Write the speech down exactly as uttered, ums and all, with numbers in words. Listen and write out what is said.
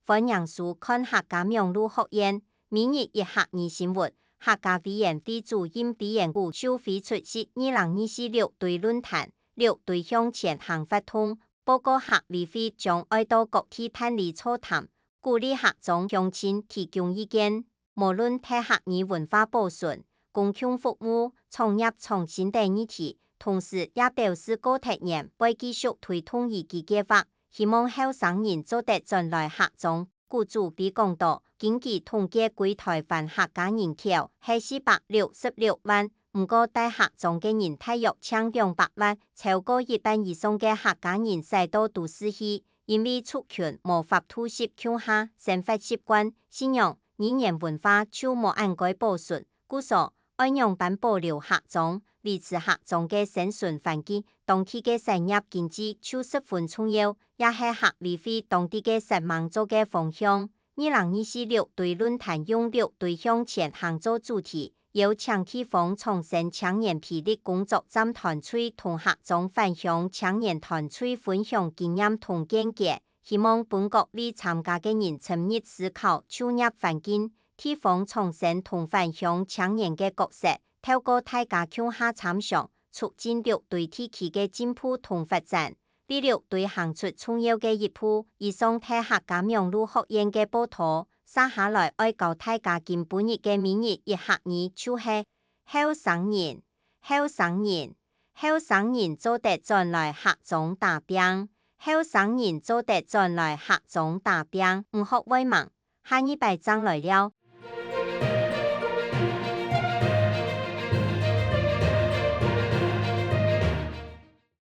搬領書看客家網路學院，每日一客語新聞，客家委員會主任委員古秀妃出席二零二四六堆論壇，六堆向前行活動，報告客委會將愛到各地辦理座談，鼓勵客庄鄉親提供意見。無論在客語文化保存、公共服務、創業創新等議題，同時也表示過忒年會繼續推動移居計畫，希望後生人做得轉來客庄。古秀妃講到，根據統計歸臺灣客家人口係四百六十六萬，毋過在客庄个人大約淨兩百萬，超過一半以上个客家人徙到都市去，因為族群無法度集共下，生活習慣、信仰、語言文化就無恁該保存。故所，愛仰般保留客庄，維持客庄个生存環境，當地个產業經濟就十分重要，也係客委會當地个設網做个方向。二零二四六堆論壇用六堆向前行做主題，邀請地方創生青年培力工作站團隊同客庄返鄉青年團隊分享經驗同見解，希望分各位參加个人深入思考就業環境、地方創生同返鄉青年个角色，透過大家共下參詳，促進六堆地區个進步同發展。為六堆行出重要个一步。以上係客家網路學院个報導，接下來愛教大家今晡日个每日一客語就係後生人，後生人，後生人做得轉來客庄打拚，後生人做得轉來客庄打拚，毋學會吂，下二擺正來尞。